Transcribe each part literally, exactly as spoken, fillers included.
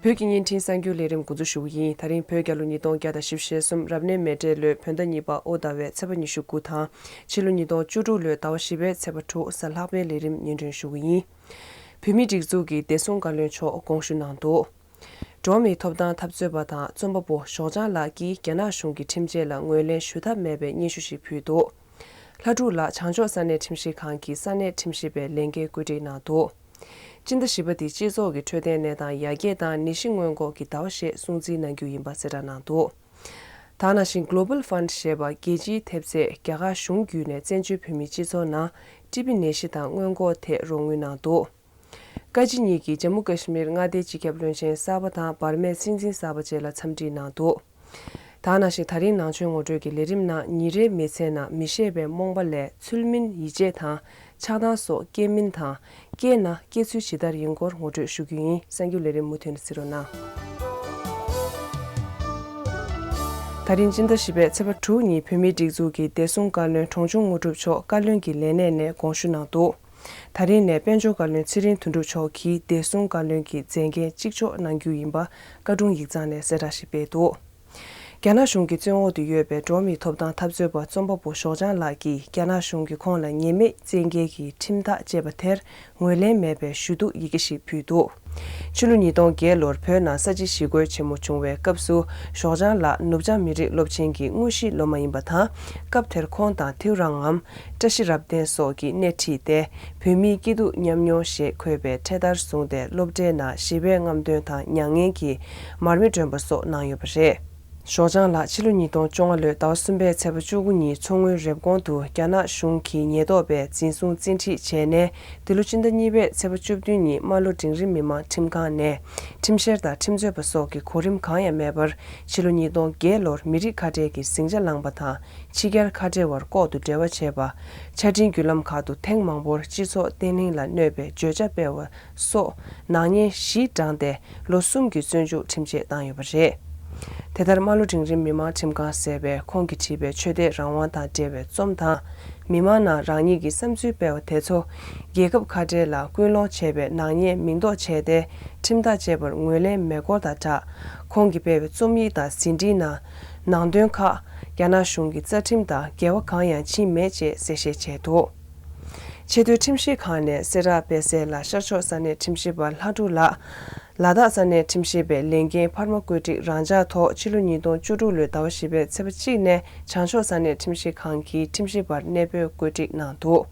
བོད་ཀྱི་བརྙན་འཕྲིན་གསར་འགྱུར་ལས་རིམ་འགོ་འཛུགས་ཞུ་གི་ཡིན། ད་རིང་བོད་རྒྱལ་ལོ་ཉིས་སྟོང་བརྒྱ་དང་བཞི་བཅུ་ཞེ་གསུམ་རབ་གནས་མེ་སྤྲེལ་ལོའི་བོད་ཟླ་གཉིས་པ་ཨོ་ཟླ་བའི་ཚེས་པ་ཉི་ཤུ་དགུ་དང་། ཕྱི་ལོ་ཉིས་སྟོང་བཅུ་དྲུག་ལོའི་ཟླ་བ་བཞི་པའི་ཚེས་པ་དྲུག་གཟའ་ལྷག་པའི་ལས་རིམ་སྙན་སྒྲོན་ཞུ་གི་ཡིན། བོད་མིའི་སྒྲིག་འཛུགས་ཀྱི་བདེ་སྲུང་བཀའ་བློན་མཆོག་དགོངས་ཞུ་གནང་འདུག། འགྲོ་བ་མིའི་ཐོབ་ཐང་འཐབ་རྩོད་པ་དང་རྩོམ་པ་པོ་ཞོགས་ལྗང་ལགས་ཀྱིས་རྒྱ་ནག་གཞུང་གི་ཁྲིམས་ཆད་ལ་ངོས་ལེན་ཞུ་ཐབས་མེད་པའི་སྙན་ཞུ་ཞིག་ཕུལ་འདུག། ལྷ་སྒྲུང་ལགས་བྱང་ཕྱོགས་ས་གནས་ཁྲིམས་ཞིབ་ཁང་གི་ས་གནས་ཁྲིམས་ཞིབ་པའི་ལས་འགན་བཀོད་སྒྲིག་གནང་འདུག། སྤྱི་ཟླ་བཞི་པ་འདིའི་སྤྱི་ཚོགས་ཀྱི་འཕྲོད་བསྟེན་གནས་སྟངས་ཡར་རྒྱས་དང་ནད་གཞི་སྔོན་འགོག་གི་ཟླ་བ་ཞེས་སྲུང་བརྩི་གནང་རྒྱུ་ཡིན་པ་གསལ་བསྒྲགས་གནང་འདུག། ད་ག་ནང་བཞིན་Global Fund ཞེས་པ་རྒྱལ་སྤྱིའི་ཐེབས་རྩས་རྒྱ་གར་གཞུང་བརྒྱུད་ནས་བཙན་བྱོལ་བོད་མིའི་སྤྱི་ཚོགས་ནང་ཀྲི་པི་ནད་གཞི་དང་སྔོན་འགོག་ཐད་རོགས་དངུལ་གནང་འདུག། བཀའ་སྤྱི་གཉིས་ཀྱིས་ཇམ་མུ་ཀ་ཤི་མིར་མངའ་སྡེའི་སྤྱི་ཁྱབ་བློན་ཆེན་གསར་པ་དང་འབར་མའི་སྲིད་འཛིན་གསར་པ་བཅས་ལ་འཚམས་འདྲི་གནང་འདུག། ད་ག་ནང་བཞིན་ད་རིང་ནང་ཆོས་ངོ་སྤྲོད་ཀྱི་ལས་རིམ་ནང་ཉིན་རེའི་མི་ཚེའི་ནང་མི་ཤེས་པའི་རྨོངས་པ་ལས་ཚུལ་མིན་ཡིད་ཆེས་དང་ཆགས་སྡང་སོགས་སྐྱེ་མིན་དང་། སྐྱེས་ན་སྐྱེ་ཚུལ་ཇི་ལྟར་ཡིན་སྐོར་ངོ་སྤྲོད་ཞུ་རྒྱུ་ཡིན། གསར་འགྱུར་ལས་རིམ་མུ་མཐུད་ནས་གཟིགས་རོགས་གནང་། ད་རིང་སྤྱི་ཟླ་བཞི་པའི་ཚེས་པ་དྲུག་ཉིན་བོད་མིའི་སྒྲིག་འཛུགས་ཀྱི་བདེ་སྲུང་བཀའ་བློན་གྲོང་ཆུང་དངོས་གྲུབ་མཆོག་བཀའ་བློན་གྱི་ལས་གནས་ནས་དགོངས་ཞུ་གནང་འདུག། ད་རིང་ནས་དཔལ་འབྱོར་བཀའ་བློན་ཚེ་རིང་དོན་གྲུབ་མཆོག་གིས་བདེ་སྲུང་བཀའ་བློན་གྱི་མཛད་འགན་གཅིག་ལྕོགས་གནང་རྒྱུ་ཡིན་པ་བཀའ་དྲུང་ཡིག་ཚང་ནས་གསལ་བསྒྲགས་ཤིག་སྤེལ་འདུག། རྒྱ་ནག་གཞུང་གི་བཙོན་འོག་ཏུ་ཡོད་པའི་འགྲོ་བ་མིའི་ཐོབ་ཐང་འཐབ་རྩོད་པ་རྩོམ་པ་པོ་ཞོགས་ལྗང་ལགས་ཀྱིས་རྒྱ་ནག་གཞུང་གིས་ཁོང་ལ་ཉེས་མེད་བཙན་འགེལ་གྱི་ཁྲིམས་ཐག་བཅད་པ་དེར་ངོས་ལེན་མེད་པའི་ཞུ་གཏུག་ཡི་གེ་ཞིག་ཕུལ་འདུག། ཕྱི་ལོ་ཉིས་སྟོང་བརྒྱད་ལོར་བོད་ནང་ས་བྱི་ཞི་རྒོལ་ཆེན་མོ་བྱུང་བའི་སྐབས་སུ་ཞོགས་ལྗང་ལགས་ནུབ་བྱང་མི་རིགས་སློབ་ཆེན་གྱི་དངོས་གཞིའི་སློབ་མ་ཡིན་པ་དང་། སྐབས་དེར་ཁོང་དང་ཐེའུ་རང་ངམ། བཀྲ་ཤིས་རབ་བརྟན་སོགས་ཀྱིས་སྣེ་ཁྲིད་དེ། བོད་མིའི་སྐྱིད་སྡུག་མཉམ་མྱོང་ཞེས་འཁོད་པའི་འཕྲེད་དར་བཟུང་སྟེ་སློབ་གྲྭའི་ནང་ཞི་བའི་རྔམ་སྟོན་དང་མྱ་ངན་གྱི་མར་མེ་སྒྲོན་པ་སོགས་གནང་ཡོད་པ་རེད། ཞོགས་ལྗང་ལགས་ཕྱི་ལོ་ཉིས་སྟོང་བཅོ་ལྔ་ལོའི་ཟླ་བ་གསུམ་པའི་ཚེས་པ་བཅུ་དགུ་ཉིན་མཚོ་སྔོན་རེབ་གོང་དུ་རྒྱ་ནག་གཞུང་གི་ཉེན་རྟོག་པས་འཛིན་བཟུང་བཙན་ཁྲིད་བྱས་ནས། འདི་ལོ་སྤྱི་ཟླ་གཉིས་པའི་ཚེས་པ་བཅུ་བདུན་ཉིན་རྨ་ལྷོ་འབྲིང་རིམ་མི་མང་ཁྲིམས་ཁང་ནས་ཁྲིམས་བཤེར་དང་ཁྲིམས་རྩོད་པ་སོགས་ཀྱི་གོ་རིམ་གང་ཡང་མེད་པར། ཕྱི་ལོ་ཉིས་སྟོང་བརྒྱད་ལོར་མི་རིགས་ཁ་བྲལ་གྱི་ཟིང་ཆ་བསླངས་པ་དང་། ཕྱི་རྒྱལ་ཁ་བྲལ་བར་ལྐོག་ཏུ་འབྲེལ་བ་བྱས་པ། ཆ་འཕྲིན་བརྒྱུད་ལམ་ཁག་ཏུ་ཐེངས་མང་པོར་སྤྱི་ཚོགས་བརྟན་ལྷིང་ལ་གནོད་པའི་བརྗོད་བྱ་སྤེལ་བ་སོགས་ནག་ཉེས་བཞི་བགྲངས་ཏེ་ལོ་གསུམ་གྱི་བཙོན་འཇུག་ཁྲིམས་ཆད་བཏང་ཡོད་པ་རེད། དེ་ལྟར་རྨ་ལྷོ་འབྲིང་རིམ་མི་མང་ཁྲིམས་ཁང་ཟེར་བས་ཁོང་གིས་བྲིས་པའི་ཆོས་དད་རང་དབང་དང་འབྲེལ་བའི་རྩོམ་དང་། མི་མང་ནང་རང་ཉིད་ཀྱི་བསམ་ཚུལ་སྤེལ་བ་དེ་ཚོ། རྒྱལ་ཁབ་ཁ་བྲལ་ལ་སྐུལ་སློང་བྱས་པའི་ནག་ཉེས་མིང་འདོགས་བྱས་ཏེ། ཁྲིམས་ཐག་བཅད་པར་ངོས་ལེན་མེད་སྐོར་དང་སྦྲགས། ཁོང་གིས་སྤེལ་བའི་རྩོམ་ཡིག་དང་ཟིན་བྲིས་ནང་། ནང་དོན་ཁག་རྒྱ་ནག་གཞུང་གི་རྩ་ཁྲིམས་དང་འགལ་བ་གང་ཡང་ཕྱིན་མེད་ཅེས་གསལ་བཤད་བྱས་འདུག། ཆེས་མཐོའི་ཁྲིམས་ཞིབ་ཁང་ནས་གསལ་བསྒྲགས་སྤེལ་གསལ་ལ། ཤར་ཕྱོགས་ས་གནས་ཁྲིམས་ཞིབ་པ་ལྷ་སྒྲུང་ལགས། ལ་དྭགས་ས་གནས་ཁྲིམས་ཞིབ་པའི་ལས་འགན་འཕར་མ་བཀོད་སྒྲིག་རང་འཇགས་ཐོག་ཕྱི་ལོ་ཉིས་སྟོང་བཅུ་དྲུག་ལོའི་ཟླ་བ་བཞི་པའི་ཚེས་པ་གཅིག་ནས་བྱང་ཕྱོགས་ས་གནས་ཁྲིམས་ཞིབ་ཁང་གི་ཁྲིམས་ཞིབ་པར་གནས་སྤོས་བཀོད་སྒྲིག་གནང་འདུག།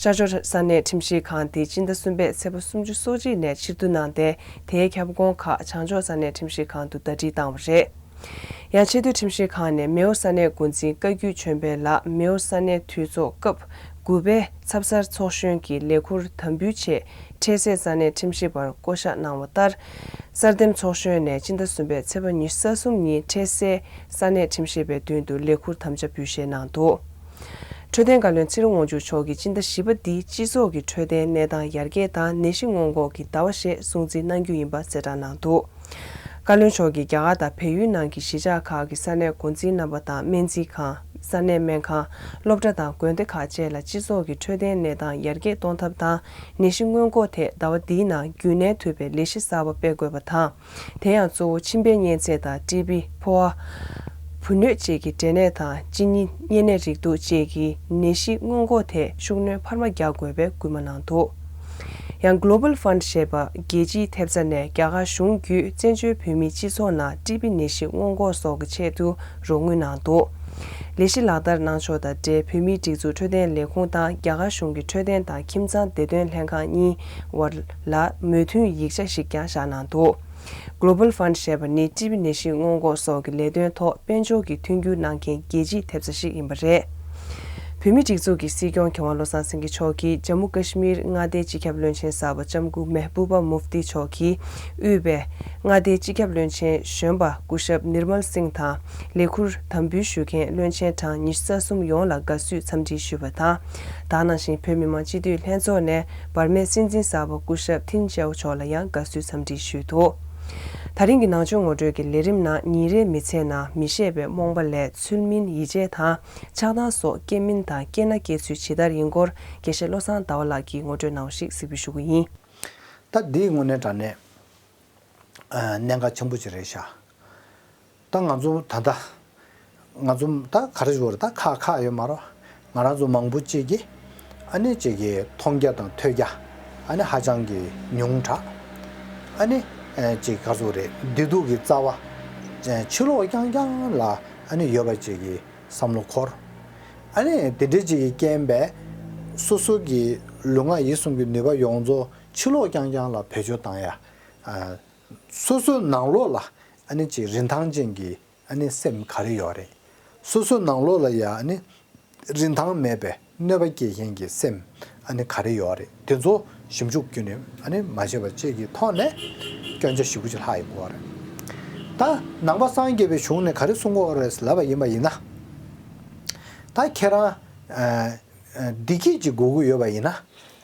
ཤར་ཕྱོགས་ས་གནས་ཁྲིམས་ཞིབ་ཁང་དེ་སྤྱི་ཟླ་གསུམ་པའི་ཚེས་པ་སུམ་ཅུ་སོ་གཅིག་ནས་ཕྱིར་བསྡུ་གནང་སྟེ། དེའི་ཁྱབ་ཁོངས་ཁག་བྱང་ཕྱོགས་ས་གནས་ཁྲིམས་ཞིབ་ཁང་དུ་ཟླ་སྒྲིལ་བཏང་བ་རེད། ཡང་ཆེས་མཐོའི་ཁྲིམས་ཞིབ་ཁང་ནས་མེའོ་ས་གནས་འགོ་འཛིན་བཀའ་བརྒྱུད་ཆོས་འཕེལ་ལགས། མེའོ་ས་གནས་འཐུས་ཚོགས་སྐབས་དགུ་པའི་ཚབ་གསར་ཚོགས་གཞོན་གྱི་ལས་ཁུར་དམ་འབུལ་ཆེད་འཕྲལ་སེལ་ས་གནས་ཁྲིམས་ཞིབ་པར་བསྐོ་གཞག་གནང་བ་ལྟར། གསར་འདེམས་ཚོགས་གཞོན་ནས་སྤྱི་ཟླ་གསུམ་པའི་ཚེས་པ་ཉི་ཤུ་རྩ་གསུམ་ཉིན་འཕྲལ་སེལ་ས་གནས་ཁྲིམས་ཞིབ་པའི་མདུན་དུ་ལས་ཁུར་དམ་བཅའ་འབུལ་བཞེས་གནང་འདུག། འཕྲོད་བསྟེན་བཀའ་བློན་ཚེ་རིང་དབང་ཕྱུག་མཆོག་གིས་སྤྱི་ཟླ་བཞི་པ་འདིའི་སྤྱི་ཚོགས་ཀྱི་འཕྲོད་བསྟེན་གནས་སྟངས་ཡར་རྒྱས་དང་ནད་གཞི་སྔོན་འགོག་གི་ཟླ་བ་ཞེས་སྲུང་བརྩི་གནང་རྒྱུ་ཡིན་པ་གསལ་བསྒྲགས་གནང་འདུག། བཀའ་བློན་མཆོག་གིས་རྒྱ་གར་དང་བལ་ཡུལ་ནང་གི་གཞིས་ཆགས་ཁག་གི་ས་གནས་འགོ་འཛིན་རྣམ་པ་དང་སྨན་རྩིས་ཁང་། ས་གནས་སྨན་ཁང་། སློབ་གྲྭ་དང་དགོན་སྡེ་ཁག་བཅས་ལ་སྤྱི་ཚོགས་ཀྱི་འཕྲོད་བསྟེན་གནས་སྟངས་ཡར་རྒྱས་གཏོང་ཐབས་དང་ནད་གཞི་སྔོན་འགོག་ཐད་ཟླ་བ་འདིའི་ནང་རྒྱུན་གནས་ཐུབ་པའི་ལས་གཞི་གསར་པ་སྤེལ་དགོས་པ་དང་། དེ་ཡང་གཙོ་བོ་མཆིན་པའི་གཉན་ཚད་དང་ཊི་བི། ཕོ་བ། བུ་སྣོད་བཅས་ཀྱི་འབྲས་ནད་དང་གཅིན་སྙི་གཉན་ནད་རིགས་དྲུག་བཅས་ཀྱི་ནད་གཞི་སྔོན་འགོག་ཐད་ཤུགས་སྣོན་འཕར་མ་རྒྱག་དགོས་པའི་སྐུལ་མ་གནང་འདུག། ཡང་Global Fund ཞེས་པ་རྒྱལ་སྤྱིའི་ཐེབས་རྩ་ནས་རྒྱ་གར་གཞུང་བརྒྱུད་བཙན་བྱོལ་བོད་མིའི་སྤྱི་ཚོགས་ནང་ཊི་བི་ནད་གཞི་སྔོན་འགོག་སོགས་ཀྱི་ཆེད་དུ་རོགས་དངུལ་གནང་འདུག། ལས་གཞི་ལག་བསྟར་གནང་ཕྱོགས་དང་འབྲེལ་བོད་མིའི་སྒྲིག་འཛུགས་འཕྲོད་བསྟེན་ལས་ཁུངས་དང་རྒྱ་གར་གཞུང་གི་འཕྲོད་བསྟེན་དང་ཁྱིམ་ཚང་བདེ་དོན་ལྷན་ཁང་གཉིས་བར་ལ་མོས་མཐུན་ཡིག་ཆ་ཞིག་ཀྱང་བཞག་གནང་འདུག། Global Fund ཞེས་པ་ནི་ཊི་བི་ནད་གཞི་སྔོན་འགོག་སོགས་ཀྱི་ལས་དོན་ཐོག་དཔལ་འབྱོར་གྱི་མཐུན་འགྱུར་གནང་མཁན་རྒྱལ་སྤྱིའི་ཐེབས་རྩ་ཞིག་ཡིན་པ་རེད། བོད་མིའི་སྒྲིག་འཛུགས་ཀྱི་སྲིད་སྐྱོང་མཁས་དབང་བློ་བཟང་སེང་གེ་མཆོག་གིས་ཇམ་མུ་ཀ་ཤི་མིར་མངའ་སྡེའི་སྤྱི་ཁྱབ་བློན་ཆེན་གསར་པ་ལྕམ་སྐུ་མེ་བྷུ་བ་མུབ་ཏི་མཆོག་གིས་དབུས་པའི་མངའ་སྡེའི་སྤྱི་ཁྱབ་བློན་ཆེན་གཞོན་པ་སྐུ་ཞབས་ནིར་མལ་སིང་དང་ལས་ཁུར་དམ་འབུལ་ཞུ་མཁན་བློན་ཆེན་གྲངས་ཉི་ཤུ་རྩ་གསུམ་ཡོངས་ལ་དགའ་བསུའི་འཚམས་འདྲི་ཞུས་པ་དང་། ད་ག་ནང་བཞིན་བོད་མི་མང་སྤྱི་འཐུས་ལྷན་ཚོགས་ནས་འབར་མའི་སྲིད་འཛིན་གསར་པ་སྐུ་ཞབས་ཐིན་ཅའོ་མཆོག་ལ་ཡང་དགའ་བསུའི་འཚམས་འདྲི་ཞུས་འདུག། ད་རིང་གི་ནང་ཆོས་ངོ་སྤྲོད་ཀྱི་ལས་རིམ་ནང་ཉིན་རེའི་མི་ཚེའི་ནང་མི་ཤེས་པའི་རྨོངས་པ་ལས་ཚུལ་མིན་ཡིད་ཆེས་དང་ཆགས་སྡང་སོགས་སྐྱེ་མིན་དང་སྐྱེས་ན་སྐྱེ་ཚུལ་ཇི་ལྟར་ཡིན་སྐོར་དགེ་བཤེས་བློ་བཟང་ཟླ་བ་ལགས་ཀྱིས་ངོ་སྤྲོད་གནང་བ་ཞིག་གཟིགས་འབུལ་ཞུ་གི་ཡིན། ད་འདིའི་དངོས་གནས་དྲང་གནས་ གནད་འགག་ཆེན་པོ་ཅིག་རེད་ཤག་ད་ང་ཚོ་ད་ལྟ་ང་ཚོ་ད་ག་རེ་ཞུ་བ་རེད། ད་ཁག་ཁག་ཡོད་མ་རེད། ང་རང་ཚོ་མང་པོ་ཅིག་གིས་ཨ་ནི་ཅིག་གི་མཐོང་རྒྱ་དང་ཐོས་རྒྱ་ཨ་ནི་ཧ་ཅང་གི་ཉུང་དྲགས། ཨ་ནི་ཅིག་ག་ཚོད་རེད། བདེ་སྡུག་གི་རྩ་བ་ཕྱི་ལོགས་རྐྱང་རྐྱང་ལ་ཨ་ནི་ཡོད་པ་ཅིག་གི་བསམ་བློ་འཁོར། ཨ་ནི་དེ་འདྲའི་ཅིག་གི་རྐྱེན་པས་སོ་སོ་གི་ལུས་ངག་ཡིད་གསུམ་གྱི་ནུས་པ་ཡོངས་རྫོགས་ཕྱི་ལོགས་རྐྱང་རྐྱང་ལ་བེད་སྤྱོད་བཏང་ཡ། སོ་སོའི་ནང་ལོགས་ལ་ཨ་ནི་ཅིག་རིན་ཐང་ཅན་གྱི་ཨ་ནི་སེམས་ག་རེ་ཡོད་རེད། སོ་སོའི་ནང་ལོགས་ལ་ཡ་ཨ་ནི་རིན་ཐང་མེད་པའི་གནོད་པ་སྐྱེལ་མཁན་གྱི་སེམས་ཨ་ནི་ག་རེ་ཡོད་རེད། དེ་ཚོ་ཞིབ་འཇུག་བརྒྱུད་ནས་ཨ་ནི་མ་བྱས་པ་བཅས་ཀྱི་ཐོག་ནས་སྐྱོན་ཆ་ཞེ་པོ་ཅིག་ལྷག་ཡོང་གི་ཡོད་རེད། ད་ནང་པ་སངས་རྒྱས་པའི་གཞུང་ནས་ག་རེ་གསུང་གི་ཡོད་རེད་ལབ་པ་ཡིན་པ་ཡིན་ན། ད་ཁྱེད་རང་བདེ་སྐྱིད་ཅིག་དགོས་ཀྱི་ཡོད་པ་ཡིན་ན་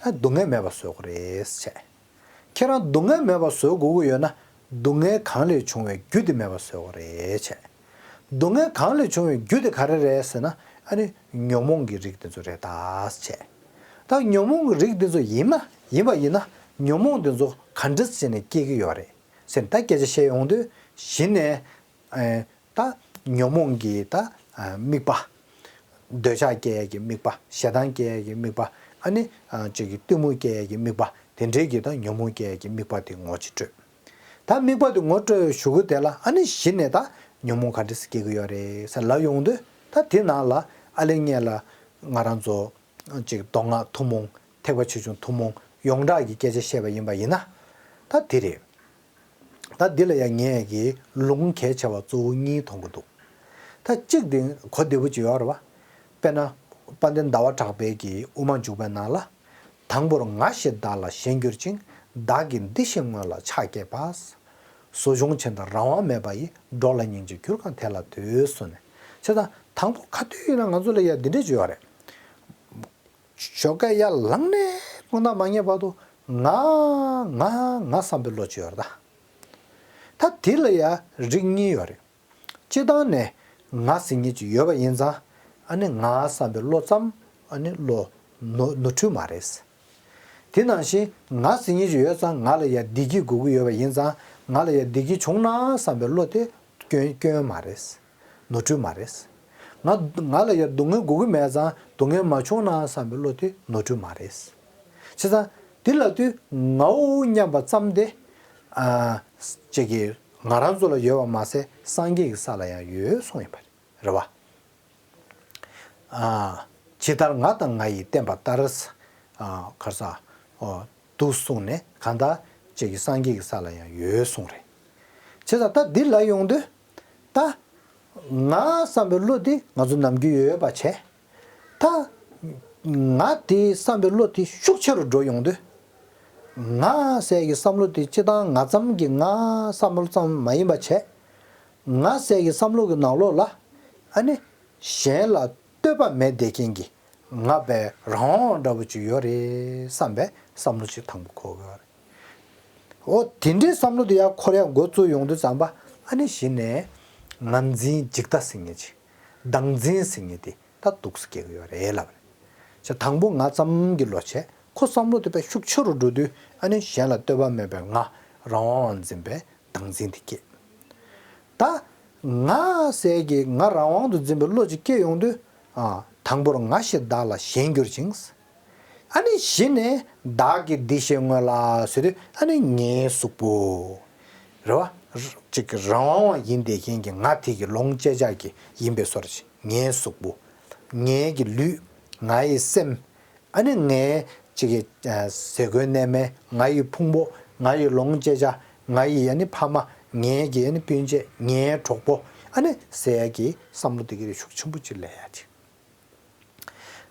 སྡུག་བསྔལ་མེད་པ་བཟོ་དགོས་རེད་ཟེར། ཁྱེད་རང་སྡུག་བསྔལ་མེད་པ་བཟོ་དགོས་ཀྱི་ཡོད་ན་སྡུག་བསྔལ་གང་ལས་བྱུང་བའི་རྒྱུ་དེ་མེད་པ་བཟོ་དགོས་རེད་བྱས། སྡུག་བསྔལ་གང་ལས་བྱུང་བའི་རྒྱུ་དེ་ག་རེ་རེད་ཟེར་ན་ཨ་ནི་ཉོན་མོངས་ཀྱི་རིགས་དེ་ཚོ་རེད་ད་བྱས། ད་ཉོན་མོངས་ཀྱི་རིགས་དེ་ཚོ་ཡིན་ན་ཡིན་པ་ཡིན་ན་ཉོན་མོངས་དེ་ཚོ་ག་འདྲ་བྱས་ནས་སྐྱེ་གི་ཡོད་རེད་ཟེར་ད་སྐད་ཆ་བཤད་ཡོང་དུས་གཞི་ནས། ད་ཉོན་མོངས་ཀྱི་ད་དམིགས་པ། འདོད་ཆགས་སྐྱེ་ཡས་ཀྱི་དམིགས་པ། ཞེ་སྡང་སྐྱེ་ཡས་ཀྱི་དམིགས་པ། ཨ་ནི་ཅིག་གི་གཏི་མུག་སྐྱེ་ཡས་ཀྱི་དམིགས་པ། དེ་འདྲའི་གི་ད་ཉོན་མོངས་སྐྱེ་ཡས་ཀྱི་དམིགས་པ་དེ་ངོ་ཅིག་སྤྲོད། ད་དམིགས་པ་དེ་ངོ་སྤྲོད་ཞུ་གི་དེ་ལ་ཨ་ནི་གཞི་ནས་ད་ཉོན་མོངས་ག་འདྲ་སེ་སྐྱེ་གི་ཡོད་རེད་ཟེར་ལབ་ཡོང་དུས་ད་དེ་ནང་ལ་ཨ་ལེ་ངས་ལ་ང་རང་ཚོ་ཅིག་མདོ་སྔགས་ཐུན་མོང་ཐེག་པ་ཆེ་ཆུང་ཐུན་མོང་ཡོངས་གྲགས་ཀྱི་སྐད་ཆ་བཤད་པ་ཡིན་པ་ཡིན་ན་ད་དེ་རེད། ད་འདི་ལ་ཡང་ངས་ཀྱི་ལུང་གལ་ཆེ་བ་གཙོ་བོ་གཉིས་མཐོང་གི་འདུག་ད་གཅིག་དེ་གོ་བདེ་པོ་ཅིག་ཡོད་རེད་བ། དཔེར་ན། དཔལ་ལྡན་ཟླ་བ་གྲགས་པའི་གི་དབུ་མ་འཇུག་པའི་ནང་ལ། དང་པོར་ང་ཞེས་བདག་ལ་ཞེན་གྱུར་ཅིང་། བདག་གིས་འདི་ཞེས་སྔོན་ལ་ཕྱག་བགྱིས་པ། ཟོ་ཆུན་ཆེན་དང་རང་དབང་མེད་པ་ཡི། འགྲོ་ལ་སྙིང་རྗེ་གྱུར་གང་དེ་ལ་འདུད་གསུངས་ནས། བྱས་ཙང་དང་པོ་ཁ་ཐུག་ཡིན་ན་ང་ཚོ་ལ་ཡ་འདི་འདྲས་ཅིག་ཡོད་རེད། ཞོགས་ཀས་ཡར་ལངས་ནས་དགོང་དག་མ་ཉལ་བར་དུ་ང་ང་ང་བསམ་པའི་བློ་ཅིག་ཡོད་རེད་ད། ད་དེ་ལ་ཡ་རིགས་གཉིས་ཡོད་རེད། སྤྱིར་བཏང་ནས་ང་ཟེར་མཁན་ཅིག་ཡོད་པ་ཡིན་ཙང་ཨ་ནི་ང་བསམ་པའི་བློ་ཙམ་ཨ་ནི་བློ་ནོར་ནོར་འཁྲུལ་མ་རེད། དེ་ནང་བཞིན་ང་ཟེར་མཁན་ཅིག་ཡོད་ཙང་ང་ལ་ཡ་བདེ་སྐྱིད་དགོས་ཀྱི་ཡོད་པ་ཡིན་ཙང་ང་ལ་ཡ་བདེ་སྐྱིད་བྱུང་ན་བསམ་པའི་བློ་དེ་སྐྱོན་སྐྱོན་མ་རེད། ནོར་འཁྲུལ་མ་རེད། ང་ང་ལ་ཡང་སྡུག་བསྔལ་དགོས་ཀྱི་མེད་ཙང་སྡུག་བསྔལ་མ་བྱུང་ན་བསམ་པའི་བློ་དེ་ནོར་འཁྲུལ་མ་རེད། བྱས་ཙང་དེ་ལབ་དུས་ངའོ་སྙམ་པ་ཙམ་དེ་ཨ་ཅིག་གིས་ང་རང་ཚོ་ལ་ཡོད་པ་མ་ཟད་སངས་རྒྱས་ཀྱི་ས་ལ་ཡང་ཡོད་གསུངས་ཡོད་པ་རེད་བ། ཨ་ཇི་ལྟར་ང་དང་ང་ཡིས་བསྟན་པ་ལྟར། ཨ་གར་ས་འོ་འདུག་གསུངས་ནས་གང་ལྟར་ཅིག་གིས་སངས་རྒྱས་ཀྱི་ས་ལ་ཡང་ཡོད་གསུངས་རེད། བྱས་ཙང་ད་འདི་ལ་ཡོང་དུས། ད། ང་བསམ་པའི་བློ་དེ་ང་ཚོ་ནམ་རྒྱུན་ཡོད་ཡོད་པ་བྱས། ད། ང་དེ་བསམ་པའི་བློ་དེ་ཤུགས་ཆེ་རུ་འགྲོ་ཡོང་དུས། ང་ཟེར་གྱི་བསམ་བློ་དེ་སྤྱིར་བཏང་ང་ཙམ་གྱི་ང་བསམ་བློ་ཙམ་མ་ཡིན་པ་བྱས། ང་ཟེར་གྱི་བསམ་བློ་གི་ནང་ལོགས་ལ། ཨ་ནི། གཞན་ལ་ལྟོས་པ་མེད་བསྡད་མཁན་གྱི། ང་པའི་རང་དབང་འདྲ་པོ་ཅིག་ཡོད་རེད་བསམ་པའི་བསམ་བློ་ཅིག་དང་པོ་འཁོར་གྱི་ཡོད་རེད། འོ་དེ་འདྲའི་བསམ་བློ་དེ་ཡར་འཁོར་ཡ་འགོ་བཙུགས་ཡོང་དུས་ཙམ་པ་ཨ་ནི་གཞི་ནས་ངར་འཛིན་འཇིག་ལྟ་ཟེར་མཁན་ཅིག་བདག་འཛིན་ཟེར་མཁན་དེ་ད་འདུག་སེ་སྐྱེ་གི་ཡོད་རེད་ལབ་རེད། བྱས་དང་པོ་ང་ཙམ་གྱི་བློ་བྱས་ཁོ་བསམ་བློ་དེ་དཔེ་ཤུགས་ཆེ་རུ་འགྲོ་དུས་ཨ་ནི་གཞན་ལ་ལྟོས་པ་མེད་པའི་ང་རང་དབང་འཛིན་པའི་བདག་འཛིན་དེ་སྐྱེས། ད་ང་ཟེར་གྱི་ང་རང་དབང་དུ་འཛིན་པའི་བློ་ཅིག་སྐྱེ་ཡོང་དུས། ཨ་དང་པོར་ང་ཞེས་བདག་ལ་ཞེན་གྱུར་ཅིང་། ཨ་ནི་གཞི་ནས་བདག་གིས་འདི་ཞེས་སྔོན་ལ་ཟེར་དུས་ཨ་ནི་ངའི་གཟུགས་པོ། རེད་བ། ཅིག་གི་རང་དབང་བ་ཡིན་བསྡད་མཁན་གྱི་ང་དེ་གི་ལོངས་སྤྱད་བྱ་གི་ཡིན་པའི་བཟོ་འདྲ་ཅིག་ངའི་གཟུགས་པོ། ངའི་གི་ལུས། ངའི་སེམས། ཨ་ནི་ངའི་ཅིག་གི་ཟས་གོས་གནས་མལ། ང་ཡི་ཕུང་པོ། ང་ཡི་ལོངས་སྤྱད་བྱ། ང་ཡི་ཨ་ནི་ཕ་མ། ངའི་གི་ཨ་ནི་སྤུན་མཆེད། ངའི་གྲོགས་པོ། ཨ་ནི་ཟེར་ཡ་གི་བསམ་བློ་དེ་གི་རེ་ཤུགས་ཆེན་པོ་ཅིག་སླེབས་ཡ་ཅིག་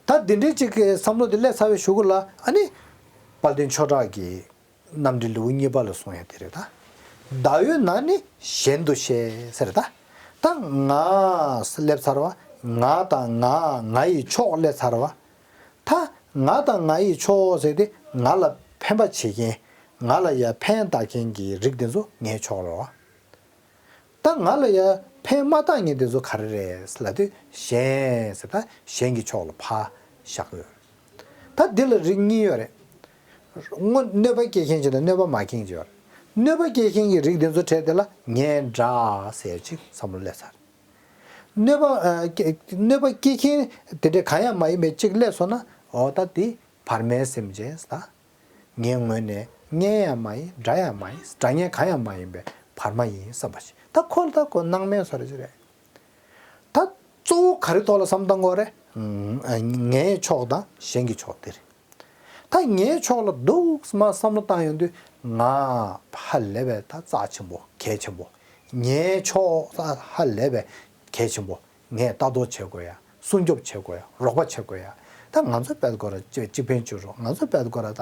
ད་འདི་འདྲའི་ཅིག་གི་བསམ་བློ་དེ་སླེབས་ཚར་བའི་གཞུག་གུ་ལ་ཨ་ནི། དཔལ་ལྡན་ཆོས་གྲགས་ཀྱི་རྣམ་འགྲེལ་ལེའུ་གཉིས་པ་ལ་གསུངས་ཡ་དེ་རེད་ད། བདག་ཡོད་ན་ནི་གཞན་དུ་ཤེས་ཟེར་ད། ད་ང་སླེབས་ཚར་བ། ང་དང་ང་ང་ཡི་ཕྱོགས་སླེབས་ཚར་བ། ད་ང་དང་ང་ཡི་ཕྱོགས་ཟེར་དེ་ང་ལ་ཕན་པ་བྱེད་མཁན། ང་ལ་ཡ་ཕན་བཏགས་མཁན་གྱི་རིགས་དེ་ཚོ་ངའི་ཕྱོགས་རེད་བ། ད་ང་ལ་ཡ་ཕན་མ་བཏགས་མཁན་དེ་ཚོ་ག་རེ་རེད་ལབ་དུས་གཞན་ཟེར་ད་གཞན་གྱི་ཕྱོགས་ལ་ཕར་བཞག་ཡོད་རེད། ད་འདི་ལ་རིགས་གཉིས་ཡོད་རེད། དངོས་གནོད་པ་སྐྱེལ་མཁན་ཅིག་དང་གནོད་པ་མ་སྐྱེལ་མཁན་ཅིག་ཡོད་རེད། གནོད་པ་སྐྱེལ་མཁན་གྱི་རིགས་དེ་ཚོ་གྲས་དེ་ལ་ངའི་དགྲ་ཟེར་ཅིག་བསམ་བློ་སླེབས་ཚར། གནོད་པ་ཨ་སྐྱེ་གནོད་པ་སྐྱེལ་མཁན་དེ་འདྲས་གང་ཡང་མ་ཡིན་པའི་ཅིག་སླེབས་སོང་ན། འོ་ད་དེ་བར་མའི་སེམས་ཅན་ད། ངའི་ངོས་ནས་གཉེན་ཡང་མ་ཡིན། དགྲ་ཡང་མ་ཡིན། དགྲ་གཉེན་གང་ཡང་མ་ཡིན་པའི་བར་མ་ཡིན་བསམ་པ་ཞིག་ད་ཁོ་ལ་ད་ཁོ་སྣང་མེད་བཟོ་འདྲ་ཅིག་རེད། ད་གཙོ་བོ་ག་རེ་ཐོག་ལ་བསམ་བཏང་དགོས་རེད། ཨ་ངའི་ཕྱོགས་དང་གཞན་གྱི་ཕྱོགས་དེ་རེད། ད་ངའི་ཕྱོགས་ལ་འདུག་མ་བསམ་བློ་བཏང་ཡོང་དུས་ང་ཧ་ལས་པའི་ད་རྩ་ཆེན་པོ་གལ་ཆེན་པོ། ངའི་ཕྱོགས་ཧ་ལས་པའི་གལ་ཆེན་པོ། ངས་ལྟ་རྟོག་བྱེད་དགོས་ཡ། སྲུང་སྐྱོབ་བྱེད་དགོས་ཡ། རོགས་པ་བྱེད་དགོས་ཡ། ད་ང་ཚོ་དཔེ་སྐོར་གཅིག་གཅིག་ཕན་བྱུང་རོགས། ང་ཚོ་དཔེ་སྐོར་ད་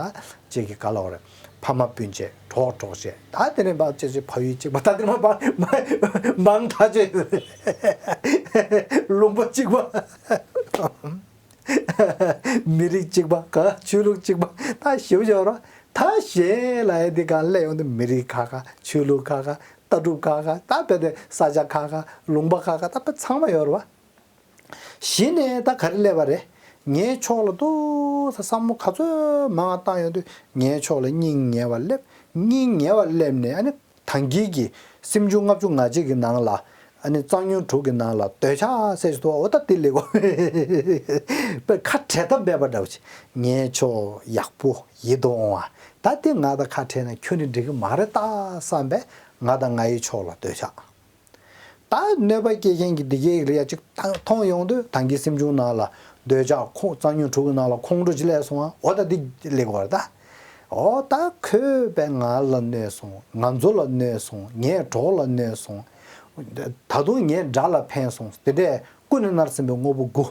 གཅིག་གི་ག་ལ་བ་རེད། ཕ་མ་སྤུན་མཆེད། གྲོགས་གྲོགས་མཆེད། ད་དེ་ནས་འབའ་ཅེ་ཅེ་ཕ་ཡུལ་གཅིག་པ། ད་དེ་ནས་མ་མ་མང་ཐག་ཆོད། ལུང་པ་གཅིག་པ། མི་རིགས་གཅིག་པ། ག་ཆོས་ལུགས་གཅིག་པ། ད་ཞིབ་ཞིབ་རོགས། ད་གཞན་ལ་ཡ་དེ་གང་སླེབས་ཡོང་དུས་མི་རིགས་ཁ་ཁ། ཆོས་ལུགས་ཁ་ཁ། ལྟ་གྲུབ་ཁ་ཁ། ད་དཔེ་དེ་ས་ཆ་ཁ་ཁ། ལུང་པ་ཁ་ཁ། ད་དཔེ་ཚང་མ་ཡོད་རེད་བ། གཞི་ནས་ད་ག་རེ་སླེབས་པ་རེད། ངའི་ཕྱོགས་ལ་ཏོག་ཙམ་བསམ་བློ་ག་ཚོད་མང་བ་བཏང་ཡོང་དུས་ངའི་ཕྱོགས་ལ་སྙིང་ཉེ་བ་སླེབས། སྙིང་ཉེ་བ་སླེབས་ནས་ཨ་ནི་ད་གིན་གྱི་སེམས་བྱུང་ལྔ་བཅུ་ང་གཅིག་གི་ནང་ལ། ཨ་ནི་རྩ་ཉུང་དྲུག་གི་ནང་ལ་འདོད་ཆགས་ཟེར་ཞིག་འདུག་འོ་ད་དེ་ལེགས་གོ། དཔེ་ཁ་བྲལ་ཐབས་མེད་པ་འདྲ་བོ་ཅིག་ངའི་ཕྱོགས་ཡག་པོ་ཡིད་དུ་འོང་བ། ད་དེ་ང་དང་ཁ་བྲལ་ན་ཁྱོད་ནི་འགྲིག་གི་མ་རེད་ད་བསམ་པས་ང་དང་ང་ཡི་ཕྱོགས་ལ་འདོད་ཆགས། ད་གནོད་པ་སྐྱེལ་མཁན་གྱི་འདི་གའི་ལ་ཡ་གཅིག་མཐོང་ཡོང་དུས་ད་གིན་སེམས་བྱུང་ནང་ལ་འདོད་ཆགས་ཁོང་རྩ་ཉུང་དྲུག་གི་ནང་ལ་ཁོང་ཁྲོ་ཅིག་སླེབས་སོང་ཨ། འོ་ད་འདི་ལེགས་པར་ད། འོ་ད་ཁོས་པས་ང་ལ་གནོད་སོང་། ང་ཚོ་ལ་གནོད་སོང་། ངའི་གྲོགས་ལ་གནོད་སོང་། ད་དུང་ངའི་དགྲ་ལ་ཕན་སོང་། དེ་འདྲས་ཀུན་ནས་མནར་ཟིན་པའི་དངོས་པོ་དགུ།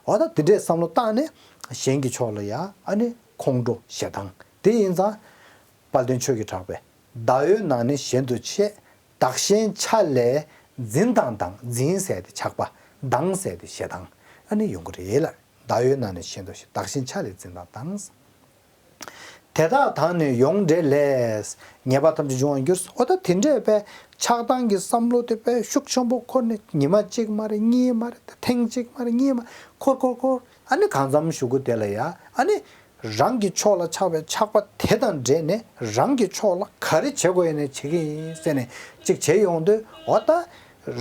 འོ་ད་དེ་འདྲས་བསམ་བློ་བཏང་ནས་གཞན་གྱི་ཕྱོགས་ལ་ཡ་ཨ་ནི་ཁོང་ཁྲོ་ཞེ་སྡང་དེ་ཡིན་ཙང་། དཔལ་ལྡན་ཆོས་ཀྱི་གྲགས་པས། བདག་ཡོད་ན་ནི་གཞན་དུ་ཆས། བདག་གཞན་ཆ་ལས་འཛིན་དང་སྡང་། འཛིན་ཟེར་དེ་ཆགས་པ། སྡང་ཟེར་དེ་ཞེ་སྡང་། ཨ་ནི་ཡོང་གི་རེད་ལ། བདག་ཡོད་ན་ནི་གཞན་དུ་ཆས། བདག་གཞན་ཆ་ལས་འཛིན་དང་སྡང་། དེ་དག་དང་ནི་ཡོངས་འབྲེལ་ལས། ཉེས་པ་ཐམས་ཅད་འབྱུང་བར་འགྱུར། འོ་ད་དེ་འདྲས་པའི་ཆགས་སྡང་གི་བསམ་བློ་དེ་དཔེ་ཤུགས་ཆེན་པོ་འཁོར་ནས་ཉི་མ་གཅིག་མ་རེད། གཉིས་མ་རེད། ཐེངས་གཅིག་མ་རེད། གཉིས་མ་འཁོར་འཁོར་འཁོར། ཨ་ནི་གང་འཚམ་གཞུག་གུ་དེ་ལ་ཡ་ཨ་ནི། རང་གི་ཕྱོགས་ལ་ཆགས་པའི་ཆགས་པ་དེ་དང་འབྲེལ་ནས་རང་གི་ཕྱོགས་ལ་ག་རེ་བྱེད་དགོས་ནས་བྱེད་ཀྱི་ཡིན་ཟེར་ནས་གཅིག་བྱེད་ཡོང་དུས། འོ་ད་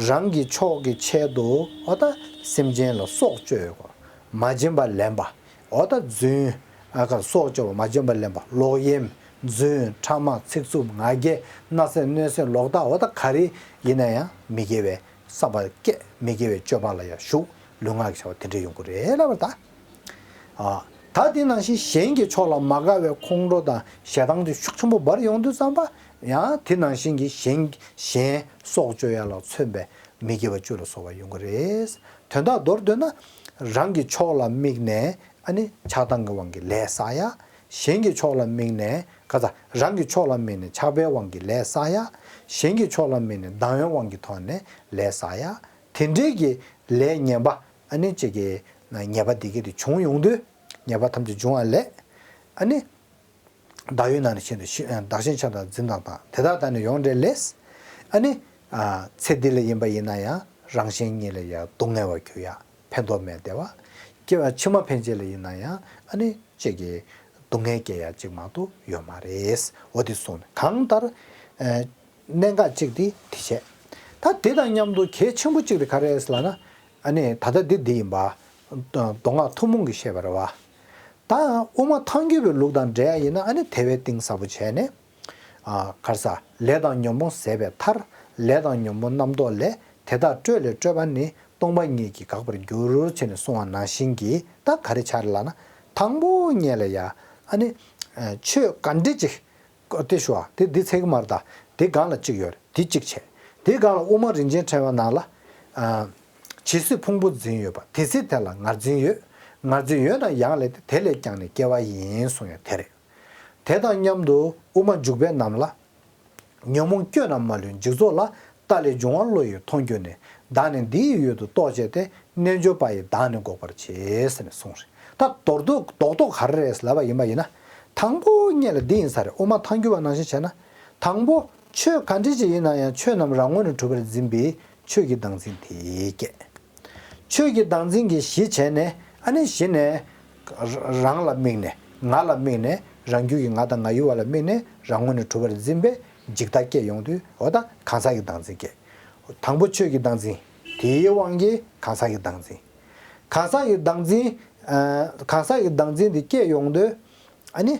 རང་གི་ཕྱོགས་ཀྱི་ཆེད་དུ་འོ་ད་སེམས་ཅན་ལ་སྲོག་གཅོད་དགོས། མ་བྱིན་པ་ལེན་པ། འོ་ད་རྫུན། ཨ་ཁ་སྲོག་གཅོད་པ། མ་བྱིན་པ་ལེན་པ། ལོག་གཡེམ། རྫུན། ཕྲ་མ། ཚིག་རྩུབ། ང་རྒྱལ། བརྣབ་སེམས། གནོད་སེམས། ལོག་ལྟ། འོ་ད་ག་རེ་ཡིན་ན་ཡང་མི་དགེ་བའི་བསམ་པ་སྐྱེ། མི་དགེ་བའི་སྤྱོད་པ་ལ་ཡང་ཞུགས། ལུས་ངག་གི་བྱ་བ་དེ་འདྲ་ཡོང་གི་རེད་ལབ་པ་ད། ཨ། ད་དེ་ནང་བཞིན་གཞན་གྱི་ཕྱོགས་ལ་མ་དགའ་བའི་ཁོང་ཁྲོ་དང་ཞེ་སྡང་དེ་ཤུགས་ཆེན་པོ་འབར་ཡོང་དུས་ཙམ་པ། ཡང་དེ་ནང་བཞིན་གྱི་གཞན་གཞན་སྲོག་གཅོད་ཡ་ལ་མཚོན་པའི་མི་དགེ་བ་བཅུ་ལ་སོགས་པ་ཡོང་གི་རེད། དོན་དག་མདོར་བསྡུས་ན། རང་གི་ཕྱོགས་ལ་དམིགས་ནས་ཨ་ནི་ཆགས་སྡང་གི་དབང་གིས་ལས་བསགས་ཡ། གཞན་གྱི་ཕྱོགས་ལ་དམིགས་ནས་ག་ས་རང་གི་ཕྱོགས་ལ་དམིགས་ནས་ཆགས་པའི་དབང་གིས་ལས་བསགས་ཡ། གཞན་གྱི་ཕྱོགས་ལ་དམིགས་ནས་སྡང་བའི་དབང་གི་ཐོག་ནས་ལས་བསགས་ཡ། དེ་འདྲའི་གི་ལས་ངན་པ། ཨ་ནི་གཅིག་གི་ཉེས་པ་འདི་གི་དེ་བྱུང་ཡོང་དུས། ཉེས་པ་ཐམས་ཅད་འབྱུང་བ་ལས། ཨ་ནི། བདག་ཡོད་ན་ནི་གཞན་དུ་ཤི། བདག་གཞན་ཆ་དང་འཛིན་དང་དང་། དེ་དག་དང་ནི་ཡོངས་འབྲེལ་ལས། ཨ་ནི། ཚེ་འདི་ལ་ཡིན་པ་ཡིན་ན་ཡང་རང་གཞན་གཉིས་ལ་ཡང་སྡུག་བསྔལ་བར་གྱུར་ཡ། ཕན་ཐོགས་མེད་བདེ་བ། སྐྱེ་བ་ཕྱི་མ་ཕན་ཆད་ལ་ཡིན་ན་ཡང་ཨ་ནི་གཅིག་གི་སྡུག་བསྔལ་སྐྱེ་ཡ་གཅིག་མ་གཏོགས་ཡོད་མ་རེད། འོ་དེ་གསུངས་ནས་གང་ལྟར། གནད་འགག་གཅིག་དེ་དེ་བྱས། ད་དེ་དང་མཉམ་དུ་གལ་ཆེན་པོ་གཅིག་དེ་ག་རེ་རེད་ལབ་ན། ཨ་ནི་ད་ལྟ་འདི་འདི་ཡིན་པ། མདོ་སྔགས་ཐུན་མོང་གི་བཤད་པ་རེད་བ། ད་དབུ་མ་ཐལ་འགྱུར་བའི་ལུགས་དང་འབྲེལ་ཡ་ཡིན་ན་ཨ་ནི་དེ་བས་གཏིང་ཟབ་པོ་བྱས་ནས། ཨ་ག་རེ་ཟ། ལས་དང་ཉོན་མོངས་ཟད་པའི་མཐར། ལས་དང་ཉོན་མོངས་རྣམ་རྟོག་ལས། དེ་དག་སྤྲོས་ལས་སྤྲོས་པ་ནི། སྟོང་པ་ཉིད་ཀྱིས་འགག་པར་འགྱུར། ཅེས་ནས་གསུངས་པ་ནང་བཞིན་གྱི་ད་ག་རེ་ཆགས་རེད་ལབ་ན། དང་པོ་ཉིད་ལ་ཡ་ཨ་ནི། ཆོས་ག་འདྲ་ཅིག་ཨོ་དེ་ཞུ་བ་དེ་འདི་ཚེག་མར་ད། དེ་སྒང་ལ་གཅིག་ཡོད་རེད། དེ་གཅིག་བྱས། དེ་སྒང་ལ་དབུ་མ་རིན་ཆེན་ཕྲེང་བའི་ནང་ལ། ཨ། ཇི་སྲིད་ཕུང་པོ་འཛིན་ཡོད་པ། དེ་སྲིད་དེ་ལ་ངར་འཛིན་ཡོད། ངར་འཛིན་ཡོད་ན་ཡང་ལས་ཏེ་དེ་ལས་ཀྱང་ནི་སྐྱེ་བ་ཡིན་གསུངས་ཡོད་དེ་རེད། དེ་དང་མཉམ་དུ་དབུ་མ་འཇུག་པའི་ནང་ལ། ཉོན་མོངས་བསྐྱོད་རྣམས་མ་ལུས་འཇིག་ཚོགས་ལ། ལྟ་ལས་བྱུང་བ་བློ་ཡིས་མཐོང་གྱུར་ནས། བདག་ནི་འདི་ཡི་ཡུལ་དུ་རྟོག་བཅས་ཏེ། རྣལ་འབྱོར་པ་ཡིས་བདག་ནི་འགོག་པར་བྱེད། ཟེར་ནས་གསུངས་རེད། ད་མདོར་བསྡུས་རྡོག་རྡོག་ག་རེ་རེད་ལབ་པ་ཡིན་པ་ཡིན་ན། དང་པོ་ཉིད་ལ་འདི་ཡིན་ས་རེད། དབུ་མ་ཐལ་འགྱུར་བ་ནང་བཞིན་བྱས་ན། དང་པོ་ཆོས་ག་འདྲ་ཅིག་ཡིན་ན་ཡང་ཆོས་རྣམས་རང་ངོས་ནས་གྲུབ་པར་འཛིན་པའི་ཆོས་ཀྱི་བདག་འཛིན་དེ་སྐྱེ། ཆོས་ཀྱི་བདག་འཛིན་གྱི་གཞི་བྱས་ནས་ཨ་ནི་གཞི་ནས་རང་ལ་དམིགས་ནས་ང་ལ་དམིགས་ནས་རང་རྒྱུད་ཀྱི་ང་དང་ང་ཡུལ་བ་ལ་དམིགས་ནས་རང་ངོས་ནས་གྲུབ་པར་འཛིན་པའི་ འཇིག་ལྟ་སྐྱེ་ཡོང་དུས་འོ་ད་གང་ཟག་གི་བདག་འཛིན་སྐྱེ། དང་པོ་ཆོས་ཀྱི་བདག་འཛིན། དེའི་དབང་གིས་གང་ཟག་གི་བདག་འཛིན། གང་ཟག་གི་བདག་འཛིན། ཨ་གང་ཟག་གི་བདག་འཛིན་དེ་སྐྱེ་ཡོང་དུས་ཨ་ནི།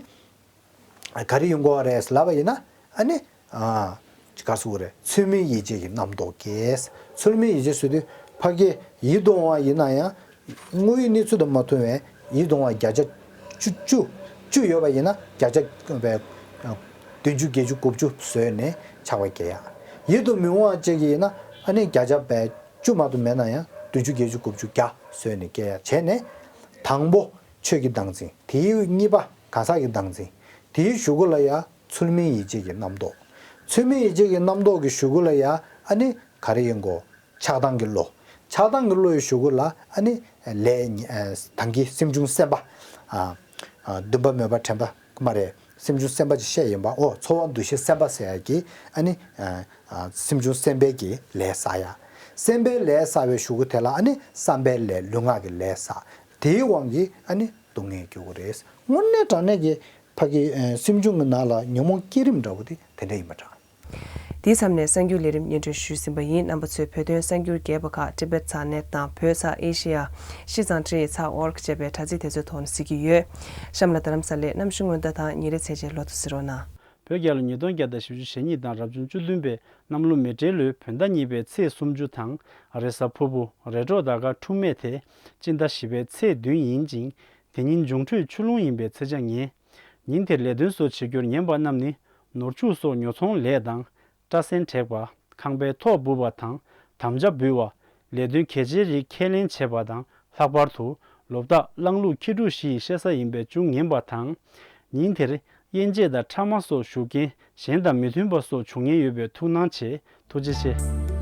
ག་རེ་ཡོང་གི་ཡོད་རེད་ལབ་པ་ཡིན་ན་ཨ་ནི། ཨ་ག་རེ་ཟེར་དགོས་རེད། ཚུལ་མིན་ཡིད་བྱེད་ཀྱི་རྣམ་རྟོག་སྐྱེས། ཚུལ་མིན་ཡིད་བྱེད་ཟེར་དུས་ཕ་གི་ཡིད་དུ་འོང་བ་ཡིན་ན་ཡང་དངོས་ཡོད་གནས་ཚུལ་དང་མ་མཐུན་པའི་ཡིད་དུ་འོང་བ་བརྒྱ་ཆ་བཅུ་བཅུ་བཅུ་ཡོད་པ་ཡིན་ན་བརྒྱ་ཆ་བདུན་ཅུ་བརྒྱད་ཅུ་དགུ་བཅུ་བཟོས་ནས་ཆགས་པ་སྐྱེ་ཡ། ཡིད་དུ་མི་འོང་བ་ཅིག་ཡིན་ན་ཨ་ནི་བརྒྱ་ཆ་བཅུ་མ་གཏོགས་མེད་ན་ཡང་བདུན་ཅུ་བརྒྱད་ཅུ་དགུ་བཅུ་བརྒྱ་བཟོས་ནས་སྐྱེ་ཡ་བྱས་ནས། དང་པོ་ཆོས་ཀྱི་བདག་འཛིན། དེའི་གཉིས་པ་གང་ཟག་གི་བདག་འཛིན། དེའི་གཞུག་གུ་ལ་ཡ་ཚུལ་མིན་ཡིད་བྱེད་ཀྱི་རྣམ་རྟོག་ཚུལ་མིན་ཡིད་བྱེད་ཀྱི་རྣམ་རྟོག་གི་གཞུག་གུ་ལ་ཡ་ཨ་ནི་ག་རེ་ཡིན་གོ། ཆགས་སྡང་གི་བློ། ཆགས་སྡང་གི་བློ་ཡི་གཞུག་གུ་ལ་ཨ་ནི་ལས་ཨ་དང་གི་སེམས་བྱུང་སེམས་པ། ཨ་ཨ་འདུན་པ་མོས་པ་དྲན་པ་མ་རེད། སེམས་བྱུང་སེམས་པ་ཅིག་བཤད་ཡིན་པ། འོ་ཚོར་བ་འདུ་ཤེས་སེམས་པ་ཟེར་ཡ་གི་ཨ་ནི་ཨ་ཨ་སེམས་བྱུང་སེམས་པའི་གི་ལས་བསགས་ཡ། སེམས་པའི་ལས་བསགས་པའི་གཞུག་གུ་དེ་ལ་ཨ་ནི་བསམ་པའི་ལས་ལུས་ངག་གི་ལས་བསགས། དེའི་དབང་གིས་ཨ་ནི་སྡུག་བསྔལ་སྐྱེ་དགོས་རེད། དངོས་གནས་དྲང་གནས་ཀྱི་ཕ་གི་ཨ་སེམས་བྱུང་གི་ནང་ལ་ཉོན་མོངས་སྐྱེ་རིམ་འདྲ་བོ་དེ་དེ་འདྲ་ཡིན་པ་འདྲ། དེའི་མཚམས་ནས་གསར་འགྱུར་ལས་རིམ་སྙན་སྒྲོན་ཞུས་ཟིན་པ་ཡིན། རྣམ་པ་ཚོས་བོད་དོན་གསར་འགྱུར་རྒྱས་པ་ཁག་ཊི་བེཊ་ཚག་ནེཊ་དང་བོད་ཚག་ཨེ་ཤེ་ཡ། ཤིས་ཙང་ཊི་ཚག་ཨོར་གི་ཅེས་པའི་དྲ་ཚིགས་དེ་ཚོའི་ཐོག་ནས་གཟིགས་ཀྱི་ཡོད། གཤམ་ལ་རྡ་རམ་ས་ལའི་གནམ་གཤིས་སྔོན་བརྡ་དང་ཉིན་རེའི་ཚེས་བཅད་ལོ་ཐོ་གཟིགས་རོགས་གནང་། བོད་རྒྱལ་ལོ་ཉིས་སྟོང་བརྒྱ་དང་བཞི་བཅུ་ཞེ་གཉིས་དང་རབ་བྱུང་བཅུ་བདུན་པའི་གནམ་ལོ་མེ་སྤྲེལ་ལོའི་བོད་ཟླ་གཉིས་པའི་ཚེས་སུམ་ཅུ་དང་། རེས་གཟའ་ཕུར་བུ། རེས་གྲོགས་ཟླ་སྐར་འཁྲུགས་མེད་དེ། སྤྱི་ཟླ་བཞི་པའི་ཚེས་བདུན་ཡིན་ཅིང་། དེ་ཉིན་འབྱུང་འཕྲོད་ཆུ་ཀླུང་ཡིན་པའི་ཚེས་ཆ་ངེས། ཉིན་དེར་ལས་དོན་སོགས་བྱེད་རྒྱུར་ཉན་པ་རྣམས་ནི། ནོར་ཕྱུགས་སོགས་ཉོ་ཚོང་ལས་དང་། སྐྲ་སེན་བྲེག་པ། ཁང་པའི་ཐོག་སྦུབ་པ་དང་། དམ་བཅའ་འབུལ་བ། ལས་དོན་གལ་ཆེའི་རིགས་ཁས་ལེན་བྱེད་པ་དང་། ལྷག་པར་དུ། ལོ་རྟགས་གླང་ལུག་ཁྱི་ཕྲུག་བཞི་ཡི་བཤད་ས་ཡིན་པས་ཅུང་ངན་པ་དང་། ཉིན་དེར། དབྱེན་འབྱེད་དང་ཕྲ་མ་སོགས་ཞུ་མཁན་གཞན་དང་མི་མཐུན་པ་སོགས་བྱུང་ཉེན་ཡོད་པས་ཐུགས་སྣང་བྱེད། ཐུགས་རྗེ་ཆེ།